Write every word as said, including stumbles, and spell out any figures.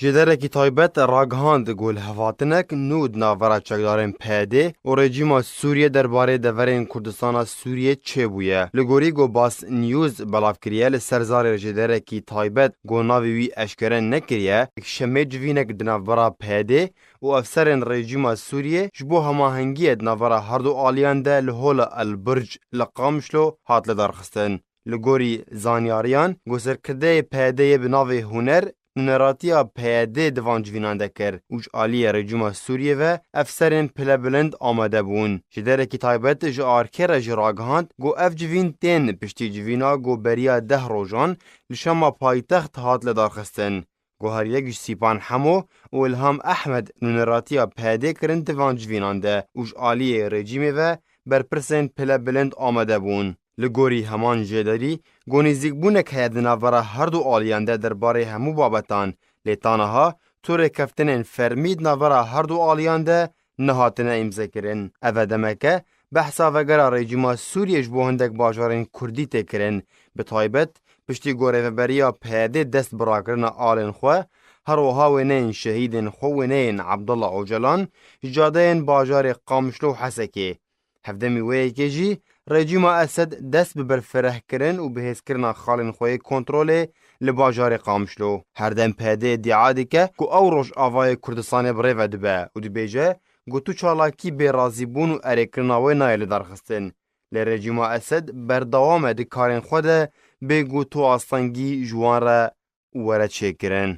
Jêderekî taybet ragihand ku lihevhatinek nû di navbera çekdarên P Y D û rejîma Sûriyê derbarê deverên Kurdistana Sûriyê çêbûye. Li gorî Gobas News belav kiriye, li ser zarê jêderekî taybet ku navê wî eşkere nekiriye, şemê civînek di navbera P Y D û efserên rejîma Sûriyê ji bo hemahengiyê di navbera herdu aliyan de li hola El Burc li Qamişlo hat lidarxistin. Li gorî zanyariyan, ku serkirdeyê P Y D'yê bi navê Huner nûneratiya P Y D di van civînan de kir û ji aliyê rejîma Sûriyê ve efserên pilebilind amade bûn. Ji derekî taybet ji arkê re jî ragihand ku ev civîn tên piştî civîna ku beriya deh rojan li Şama paytext hat lidarxistin. Guhariyek ji Sîpan Hemo û Ilham Ehmed nûneratiya P Y D kirin di van civînan de û ji aliyê rejîmê ve berpirsên pilebilind amade bûn. Li gorî heman jêderî, ku nêzîkbûnek heye di navbera her du aliyan de derbarê hemû babetan, lê ta niha tu rêkeftinên fermî di navbera her du aliyan de nehatine îmzekirin. Ev e demeke behsa vegera rejîma Sûriyê ji bo hindek bajarên Kurdî tê kirin, bi taybet piştî ku rêveberiya P Y D dest bi rakirina alên xwe, her wiha wêneyên şehîdên xwe, wêneyên Abdullah Ocalan, ji cadeyên bajarê Qamişlo û Hesekê. Hevdemî wê yekê jî rejîma Esed dest bi berfirehkirin û bihêzkirina xalên xwe yê kontrolê li bajarê Qamişlo. Herdem P Y D îdia dike ku ew Rojavayê Kurdistanê bi rê ve dibe û dibêje ku tu çalakî bê razîbûn û erêkirina wê nayê lidarxistin. Lê rejîma Esed berdewam e di karên xwe de bê ku tu astengî ji wan re were çêkirin.